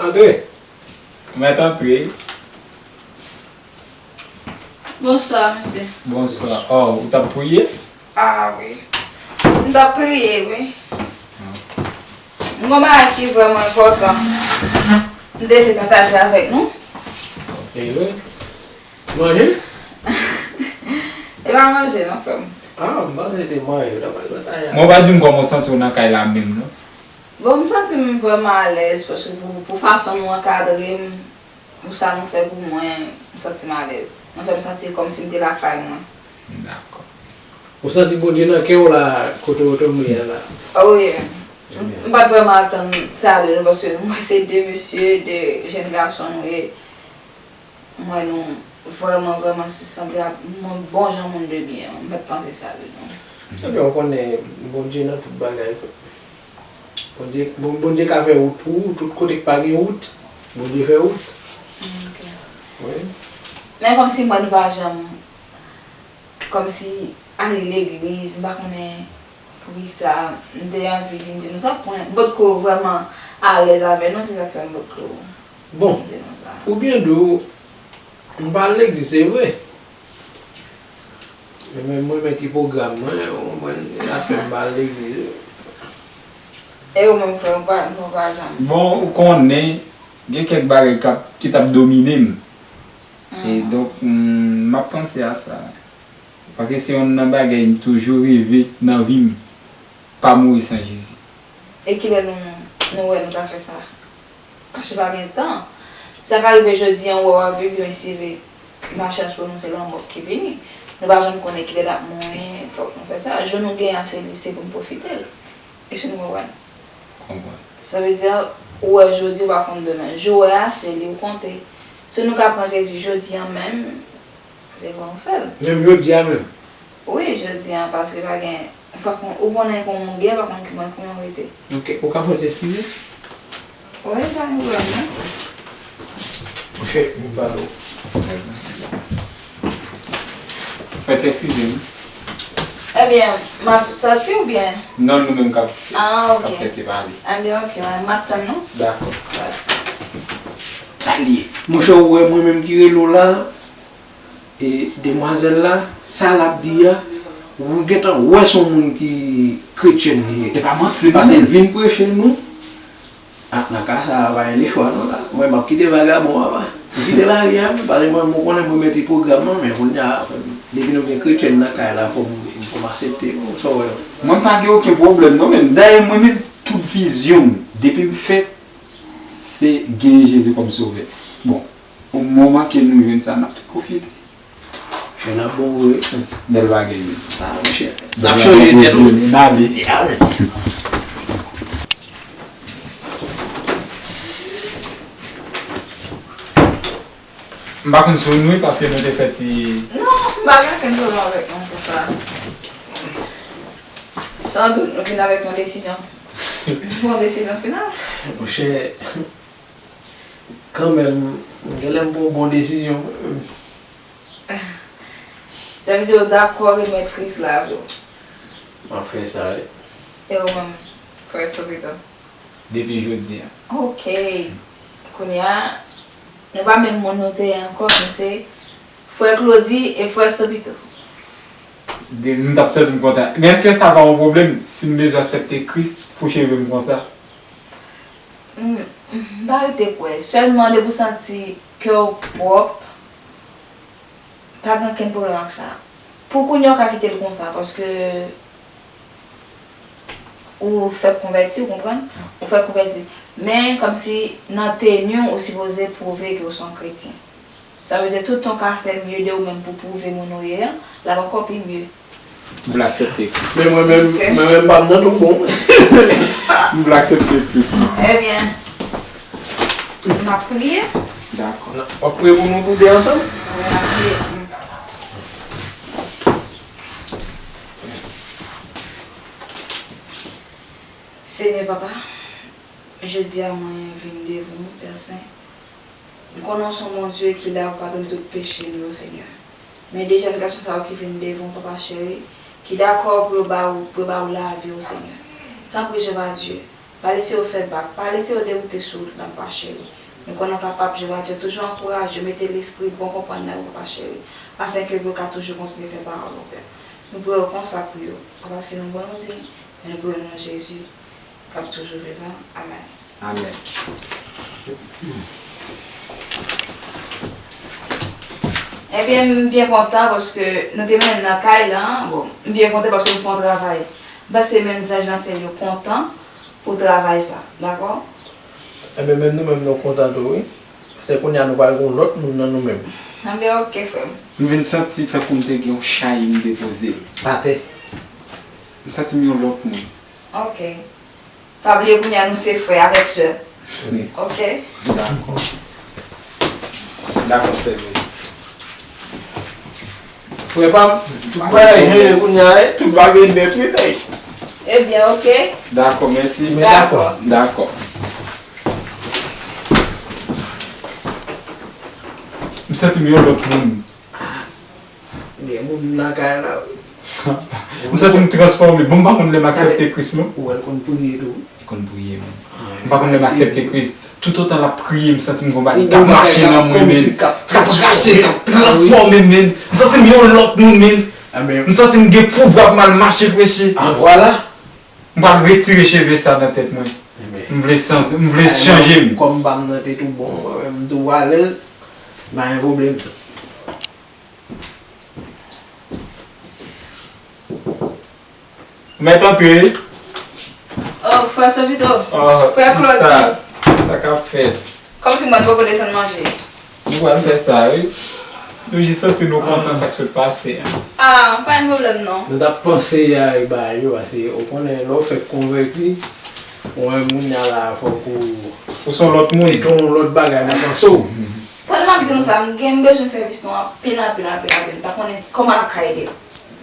Antre. Mèt antre. Bonswa, mesye. Bonswa. Oh, ou t ap priye? Ah, wi. M t ap priye, wi. M gon bagay ki vrèman enpòtan. M te vle pataje avèk nou. Ok, wi. Manje? E pa manje, non, frè m. Ah, m panse se te manje, w t ap pral pataje avèk m. Bon, w pa di m kòman w santi w nan kay la menm, non? Bon, m santi m vrèman alèz, paske pou, pou fason nou ankadre m, pou sa nou fè pou mwen, m santi m alèz. Nou fè m santi kòmsi m te lakay mwen. Dakò. Ou santi Bondye nan kè w la, kote w tonbe a la? Oh, wi. M, m pa t vrèman atann sa de nou, paske m wè se de mesye, de jèn gason nou ye. M wè nou vrèman, vrèman se sanble ak moun, bon jan moun de byen. M pa t panse sa de nou. Ebyen, ou konnen Bondye nan tout bagay. Bondye, Bon-, Bondye ka fè wout pou ou, tout kote k pa gen wout, Bondye fè wout. Ok. Wi. Men kòmsi m wè nou pa janm, kòmsi ale legliz, m pa konnen poukisa, m te anvi vin di nou sa, pwen, m potko vrèman alèz avè nou, se sa k fè m potko Bon, di nou sa. Ou byen di w, m pa al legliz, se vre. Men mwen, mwen mete pwogram mwen, ou konprann, sa fè m pa al legliz. E ou menm, frè, ou pa, nou pa janm Bon, ou konnen, gen kèk bagay k ap, ki t ap domine m. E donk, m, m ap panse a sa. Paske se youn nan bagay m toujou reve nan vi m, pa mouri san Jezi. E kilè nou, nou wè nou ka fè sa? Paske pa gen tan. Sa ka rive jodi a, ou wè w ap viv, demen si Dye vle, malchans pou nou, se lanmò ki vini. Nou pa janm konnen kilè n ap mouri, fòk nou fè sa. Jou nou genyen an, se li, se pou n pwofite l. Èske nou konprann? Konprann. Sa vle di, ou wè jodi, ou pa konn demen. Jou w wè a, se li ou konte. Si nou ka pran Jezi jodi a menm, se bon fè l. Menm jodi a menm? Wi, jodi a, paske pa gen, ou pa konn, ou konnen kòman w gen, pa konn kòman, kòman w rete. Ok, ou ka fè w ti eskize? Wi, pa gen pwoblèm, non. Ok, m pale w. Fè ti eskize m. Ebyen, m ap sòti oubyen? Non, nou menm k ap, ah, ok, k ap fè ti pale. Ebyen, ok, m ap tann nou. Dakò. Sa l ye? Monchè, ou wè mwen menm ki rele w la, e demwazèl la, sa l ap di a, ou gentan wè se yon moun ki kretyèn li ye. E pa manti, non. Paske l vin preche nou. Ah, nan ka sa a, pa gen lechwa non la. Mwen, m ap kite vagabon a, pa. M kite lari a, wi, paske mwen, mwen konnen mwen mete pwogram mwen, men kounye a, depi nou gen kretyèn nan kay la, fò m, fò m aksepte, non, sa w wè. Mwen pa gen okenn pwoblèm, non, men dayè, mwen menm, tout vizyon m, depi m fèt, se genyen Jezi kòm sovè. Bon, o moman ke nou jwenn sa, n ap tou pwofite. Jwenn ap bon vre. Bèl bagay, wi. Sa, monchè. N ap chanje tèt, wi. N ale. Ya, men. M pa konn si w nwi paske nou te fè ti. Non, m pa gen okenn pwoblèm avèk nou pou sa. San dout, nou vin avèk yon desizyon. Yon desizyon final. Monchè, kanmenm, genlè m pran yon bon desizyon. Sa vle di w dakò remèt Kris la, vre? M ap fè sa, wi. E ou menm, frè Sopito? Depi jodi a. Ok. Kounye a, nou pa menm moun nou te ye ankò, nou se frè Claudy e frè Sopito. De, m t ap santi m kontan. Men èske sa pa yon pwoblèm si m bezwen aksepte Kris pou cheve m konsa? M, m pa rete kwè. Sèlman depi w santi kè w pwòp, pa gen okenn pwoblèm ak sa. Pou kounye a, w ka kite l konsa, paske ou fèk konvèti, ou konprann? Ou fèk konvèti. Men, kòmsi nan teni w, ou sipoze pwouve ke w se yon kretyen. Sa vle di, tout tan w ka fè mye de ou menm pou pwouve moun ou ye a, l ap ankò pi mye. M vle aksepte Kris. Men mwen menm, Ok. mwen menm, pa m nan tou bon. M vle aksepte Kris, mwen. Ebyen, m ap priye. Dakò. W ap priye pou nou tou de ansanm? Wi, m ap priye pou nou. Senyè Papa, jodi a mwen vin devan w, Pè Sen. M konnen w se yon Bondye ki la pou padone tout peche nou yo, Senyè. Men de jèn gason sa yo ki vin devan w, Papa cheri, ki dakò pou yo ba w, pou yo ba w lavi w, Senyè. Tanpri, Jewova Dye, pa lese yo fè bak, pa lese yo dewoute sou wout la, Papa cheri. Nou konnen w kapab, Jewova Dye, toujou ankouraje yo, mete lespri bon konprann nan yo, Papa cheri, afenke yo ka toujou kontinye fè pawòl ou, Pè. Nou priye w konsa pou yo, pa paske nou bon nou diy, men nou priye w nan non Jezi k ap toujou vivan. Amèn. Amèn. Ebyen, m byen kontan paske nou te mennen m nan kay la. Bon, m byen kontan paske m fè yon travay. M panse menm zanj nan syèl yo kontan pou travay sa, dakò? Ebyen, menm nou menm, nou kontan tou, wi. Se kounye a nou pral gen yon lòt moun nan nou menm. Anben, ok, frè m. M vin santi tankou m te gen yon chay m depoze atè. M santi m yon lòt moun. Ok. Pa bliye kounye a nou se frè avèk sè. Wi. Ok? Dakò. Dakò, sè m. Frè pa m, tout bagay chanje kounye a, wi. Tout bagay nèt, wi, tèy. Ebyen, ok. Dakò, mèsi. Dakò. Dakò. M santi m yon lòt moun. Gen moun lakay la, wi. M santi m transfòme. Bon, m pa konn lè m aksepte Kris, non. Ou wè l konn priye tou. Li konn priye, men. M pa konn lè m aksepte Kris. Toutotan l ap priye, m santi m gon bagay k ap mache nan mwen, men. K ap krache, k ap transfòme, men. M santi m yon lòt moun, men. M santi m gen pouvwa pou m al mache preche. M pral retire cheve sa nan tèt mwen. M vle san-, m vle chanje m. Kòm pa m nan te tou bon, mwen menm tou alèz, pa gen pwoblèm. Mèt antre. Oh, frè Sovito. Oh, frè Claudy. Sista, sa k ap fèt? Kòmsi mwen poko desann manje. Nou pral fè sa, wi. Nou jis santi nou kontan sa k sot pase a. Ah, pa gen pwoblèm non. Nou t ap panse a ba yo, paske ou konnen lè w fèk konvèti, ou menm kounye a la, fòk ou... Ou se yon lòt moun. Ou gen yon lòt bagay nan panse w. Pandan m ap di nou sa, m gen, m bezwen sèvis nou anpil, anpil, anpil, anpil. M pa konnen kòman n ap ka ede m.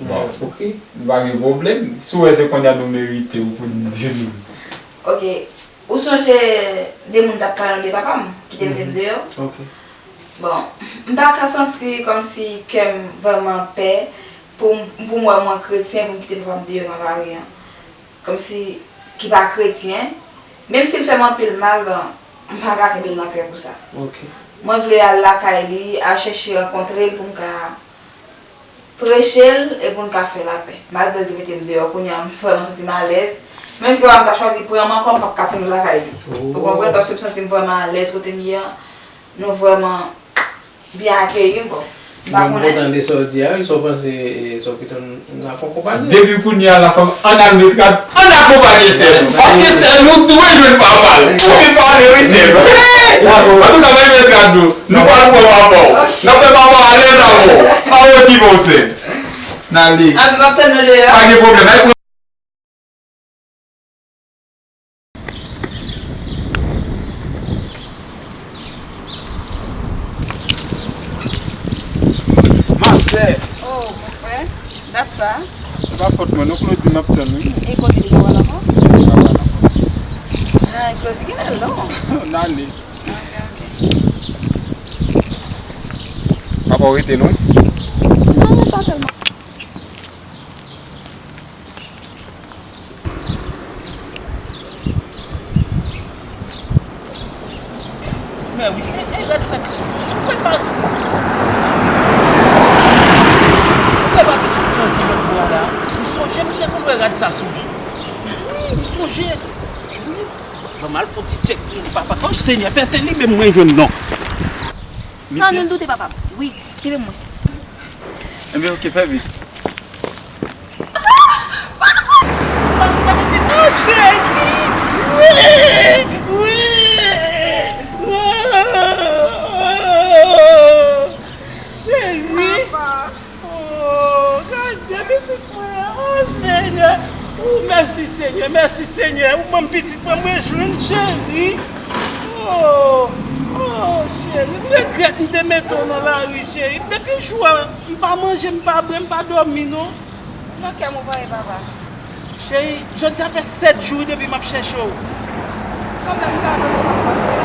Bon, ok. Nou pa gen pwoblèm. Si w wè se kounye a nou merite w pou n di nou. Ok. Ou sonje de moun t ap pale de papa m, ki te mete m deyò? Ok. Bon, m pa ka santi kòmsi kè m vrèman pè pou m, pou m wè mwen kretyen, pou m kite papa m deyò nan lari a. Kòmsi ki pa kretyen, menm si l fè m anpil mal, bon, m pa ka kenbe l nan kè pou sa. Ok. Mwen vle al lakay li, al chèche rankontre l pou m ka preche l e pou n ka fè lapè. Malgre l te mete m deyò, kounye a m vrèman santi m alèz. Menm si papa m ta chwazi pran m ankò, m p ap ka tounen lakay li. Ou konprann? Paske m santi m vrèman alèz kote m ye a. Nou vrèman byen akeyi m, bon. M pa konnen. Mwen kontan de sa w di a, wi, sa w panse, e, sa w kite n ap akonpanye. Depi kounye a la, fanm, ann al met rad, ann akonpanye sè nou. Paske sè nou dwe jwenn papa l. Ou vin pale, wi, sè m. Antouka, mwen met rad nou. Nou pral pran papa w. N ap fè papa w alèz avè w. Awo ki bon, sè m. N ale. Anben, m ap tann nou deyò. Pa gen pwoblèm. Al pran Manzè! Oh, mon frè, dat sa? Se pa fòt mwen non, Claudy m ap tann, wi. E kote li pral ankò? Misye pral ankò. Ah, Claudy genlè long. N ale. Ok, ok. Papa w rete non? Non, men pa tèlman. Mè wi, se, e rad sa k se, se kwè pa, ou kwè pa pitit mwen ki lòt bò a la? M sonje m te konn wè rad sa sou li. Wi, m sonje. Wi. Ban m al fè yon ti tchèk pou nou, papa. Oh, Senyè, fè se li menm mwen jwenn non. San nil doute, papa m. Wi, kenbe mwen. Enben, ok, fè vit. Senyè, mèsi Senyè, ou ban m pitit mwen, mwen jwenn cheri. Oh, oh, cheri, m regrèt m te mete w nan lari, cheri. Depi jou a, m pa manje, m pa bwè, m pa dòmi, non. Nan kè m ou pa ye, papa. Cheri, jodi a fè sèt jou wi depi m ap chèche w. Kanmenm, m ka tande w, papa, paske...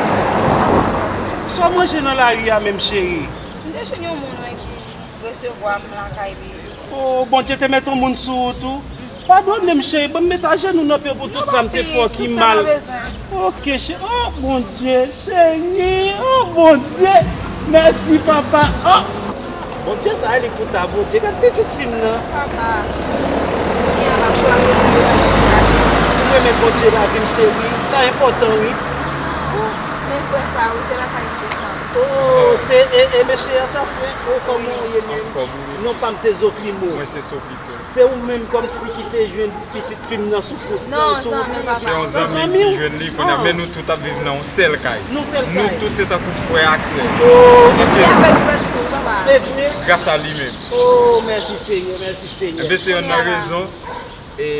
Sa w manje nan lari a menm, cheri? M te jwenn yon moun, wi, ki resevwa m lakay li. Oh, Bondye te mete yon moun sou ou tou. Padone m, cheri. Ban m met ajenou nan pye w pou tout sa m te fè w ki mal. Ok, cheri. Oh, Bondye, cheri. Oh, Bondye. Mèsi, papa. Oh. Bondye sa, li pou ta Bondye. Gad pitit fi m nan. Papa, kounye a m ap chwazi pou mwen. Ou renmen Bondye lavi m, cheri. Sa enpòtan, wi. Men frè sa, wi, se lakay m desann. Oh, se, e, e mesye a sa, frè? Oh, kòman w ye menm? Anfòm, wi, mesye. Non pa m se Zoklimo. Mwen se Sopito. Se ou menm kòmsi ki te jwenn pitit fi m nan sou pòs la. Non, zanmi, papa. Se yon zanmi ki jwenn li, kounye a, men nou tout ap viv nan yon sèl kay. Nan yon sèl kay. Nou tout se tankou frè ak sè. Oh, paske... Li avèk ou prèske, wi, papa. Se vre? Gras a li menm. Oh, mèsi Senyè, mèsi Senyè. Ebyen, se yonn nan rezon, e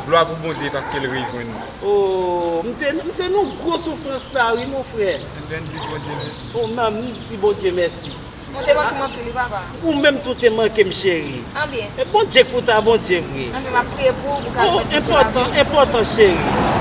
glwa pou Bondye paske l rejwenn nou. Oh, m te, m te nan gwo soufrans la, wi, mon frè. Ebyen, n di Bondye mèsi. Oh, m di Bondye mèsi. Ou te manke m anpil, wi, papa. Ou menm tou te manke m, cheri. Anbyen. E Bondye k pou ta Bondye vre. Anbyen, m ap priye pou ou, pou w ka... Oh, jwenn pitit la. Enpòtan, enpòtan, cheri.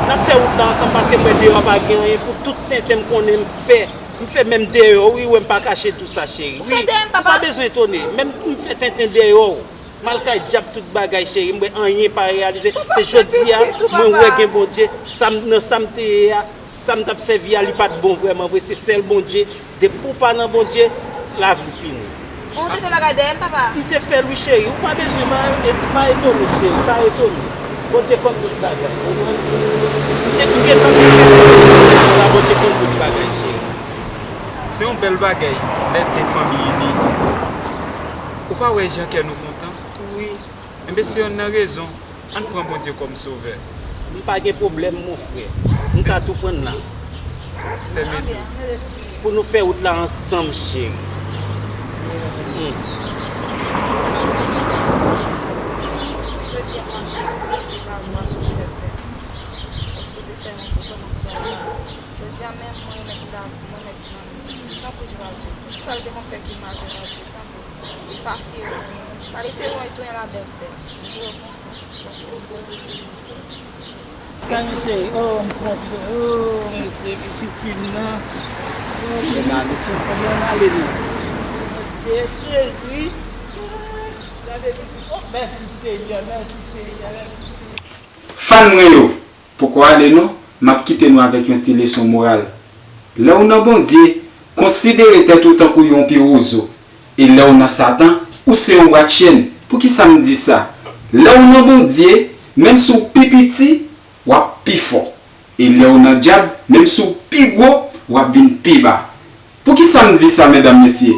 N ap fè wout la ansanm paske m wè deyò pa gen anyen pou tout tenten m konnen m fè. M fè menm deyò, wi, wè m pa kache tou sa, cheri. Ou fè deyò m, papa? Ou pa bezwen etone. Menm m fè tenten deyò. M al kay dyab tout bagay, cheri. M wè anyen pa reyalize. Se jodi a, mwen wè gen Bondye. Sa m, nan sa m te ye a, sa m t ap sèvi a, li pa t bon vrèman vre. Se sèl Bondye. Depi w pa nan Bondye, lavi w fini. Bon, ou te fè bagay dèyè m, papa? M te fè l wi, cheri. Ou pa bezwen, pa, pa etone, cheri. Pa etone. Bondye konn tout bagay. Ou konprann? M te, m gentan di la, Bondye konn tout bagay, cheri. Se yon bèl bagay lè de fanmi ini. Ou pa wè jan kè nou kontan? Wi. Enben, se yonn nan rezon. Ann pran Bondye kòm Sovè. M pa gen pwoblèm, mon frè. M ka tou pran l la. Sèmen dou. Pou nou fè wout la ansanm, cheri. Hmm. Jodi a, m ap chante, m ap jwe sou kè frè m. Paske w te fè yon gwo fè m ap fè la. Jodi a menm, mwen remèt la, mwen remèt li nan men w. Tanpri, Jewova Dye. Sa l te konn fè ki mal, Jewova Dye, tanpri. Efase yo pou mwen. Pa lese yo retounen la bèl tè. M priye w konsa. Paske w bon Dye. Kanye cheri, oh, m kontan, oh, mesye, pitit fi m nan. Oh, mesye, m kontan, men ale nou. Mesye, cheri. Gade pitit, oh, mèsi Senyè, mèsi Senyè, mèsi Senyè. Fan mwen yo, poko ale non, m ap kite nou avèk yon ti leson moral. Lè w nan Bondye, konsidere tèt ou tankou yon pye wozo, e lè w nan Satan, ou se yon bwat chèn. Poukisa m di sa? Lè w nan Bondye, menm si w pi piti, w ap pi fò. E lè w nan dyab, menm si w pi gwo, w ap vin pi ba. Poukisa m di sa, medam, mesye?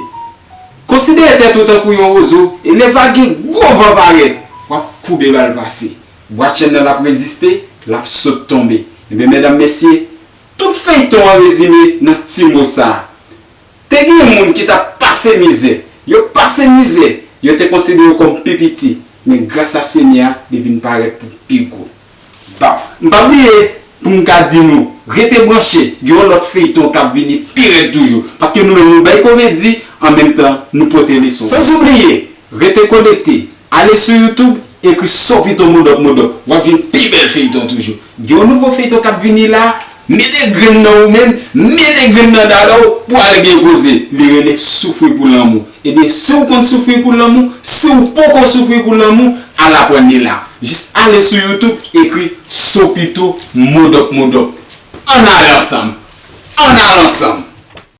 Konsidere tèt ou tankou yon wozo, e lè va gen gwo van parèt, w ap koube ba l pase. Bwat chèn nan l ap reziste, l ap sot tonbe. Ebyen, medam, mesye, tout feyton an rezime nan ti mo sa a. Te gen moun ki t ap pase mizè. Yo pase mizè. Yo te konsidere yo kòm pi piti. Men gras a Senyè a, li vin parèt pou pi gwo. Bon, m pa bliye pou m ka di nou, rete branche, gen yon lòt feyton k ap vini pi rèd toujou. Paske nou menm nou bay komedi, an menm tan, nou pote leson. Sanzoubliye, rete konekte, ale sou YouTube, ekri Sopito Modòp Modòp. W ap jwenn pi bèl feyton toujou. Gen yon nouvo feyton k ap vini la, mete grenn nan ou menm, mete grenn nan dada w pou al gen koze. Li rele Soufri pou lanmou. Ebyen, si w konn soufri pou lanmou, si w poko soufri pou lanmou, al aprann li la. Jis ale sou YouTube, ekri Sopito Modòp Modòp. Ann ale ansanm! Ann ale ansanm!